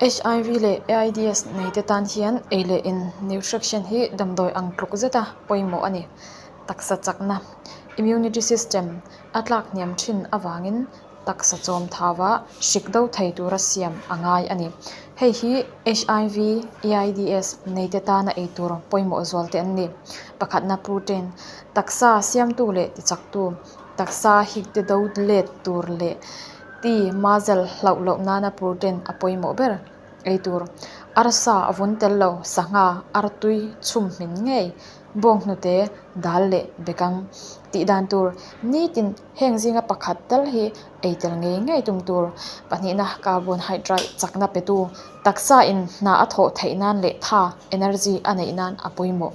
HIV leh AIDS neite tan hian ei leh in nutrition hi damdawi ang tluk zeta pawimawh a ni. Taksa chakna, immunity system, a tlak hniam thin avangin taksa chawm thava hrik do thei tura siam a ngai a ni. Hei hi HIV, AIDS neite tana ei tur pawimawh zual te an ni. Pakhatna protein, taksa siamtu leh tichaktu, taksa hikte do let tur leh ti muscle hlauh loh nana protein a pawimawh ber ei tur. Arsa a vun tel lo, sangha, artui chhum hmin ngei, bawnghnute, dal leh bekang tih dan tur nitin heng zinga pakhat tal hi ei tel ngei ngei tum tur. Pahnihna carbohydrate chakna petu taksa in hna a thawh theih nan leh tha, energy, a neih nan a pawimawh.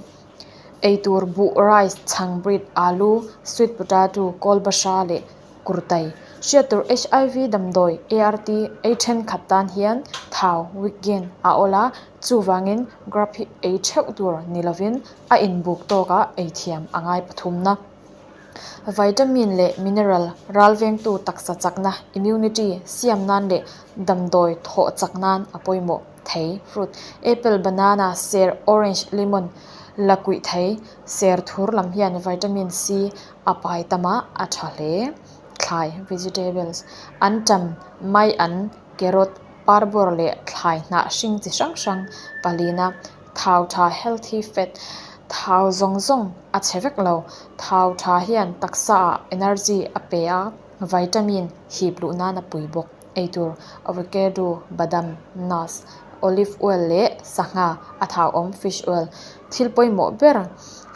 Ei tur buh, rice, chhang, bread, alu, sweet potato, kawlbahra leh Kurtai, hriat tur HIV damdawi, ART, ei thenkhat tan hian thau, weight gain, a awl a, chuvangin grab hi ei theuh tur ni lovin a inbuk tawkah ei thiam a ngai pathumna. Vitamin leh mineral ralvengtu taksa chakna, immunity, siam nan leh damdawi thawh chak nan a pawimawh thei, fruit, apple, banana, ser, orange, lemon, lakuih thei, ser thur lam hian vitamin C A pai tam a, a tha hle. Thlai, vegetables, an tam, mai an, carrot, parbawr leh thlai hnah hring chi hrang hrang palina thau tha healthy fat thau zawng zawng a chhe vek lo. Thau tha hian taksa ah energy a pe a, vitamin hip luh nan a pui bawk. Eitur, avocado, badam, nuts, olive oil leh sangha a thau awm fish oil thil pawimawh ber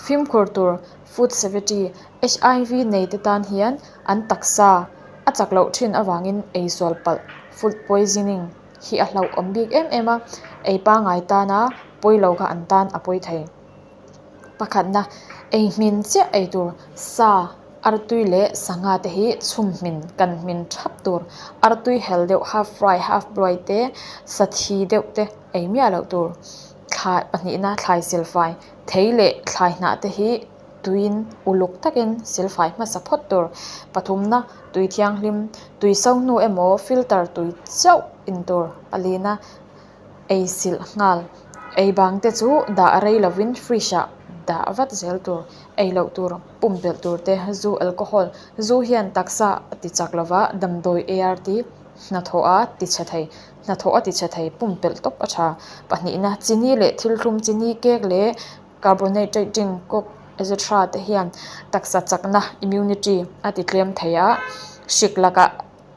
fimkhur tur Food safety, HIV nei te tan hian an taksa a chak loh thin avangin ei sual palh, food poisoning, hi a hlauhawm bik em em a, ei pangngai tana pawi lo kha an tan a pawi thei. Pakhatna, ei hmin chiah ei tur, sa, artui leh sangha te hi chhum hmin, kan hmin thap tur, artui hel deuh half fry half boil te, sa thi deuh te ei miah loh tur. Thlai, pahnihna, thlai silfai, Thei leh thlai hnah te hi tuiin uluk takin silfai hmasa phawt tur. Pathumna, tui thianghlim, tui so hnu emaw filter tui chauh in tur palina ei silh nghal. Ei bang te chu dah rei lovin fridge ah dah vat zel tur, ei loh tur, pumpelh tur te, zu alcohol, zu hian taksa a ti chak lova damdawi ART hnathawh a ti chhe thei. Hnathawh a ti chhe thei pumpelh tawp a tha. Pahnihna, chini leh thil thlum chini cake leh carbonated drink coke etc te hian taksa chakna immunity a ti tlem thei a, hrik lakah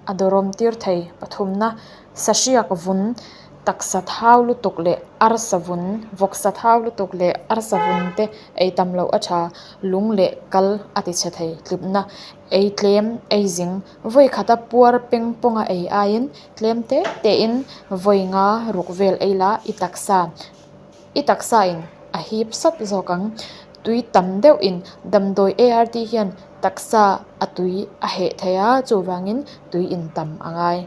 a dawrawm tir thei. Pathumna, sahriak vun taksa thau lutuk leh arsa vun, vawksa thau lutuk leh arsa vun te ei tam loh a tha. Lung leh kal a ti chhe thei. Tlipna, ei tlem, ei zing, Vawi khata puar peng pawnga ei aiin tlem te tein vawi nga ruk vel ei la i taksa i taksa in a hip sap zawk ang. Tui tam deuh in damdawi ART hian taksa a tui a heh thei a chuvangin tui in tam a ngai.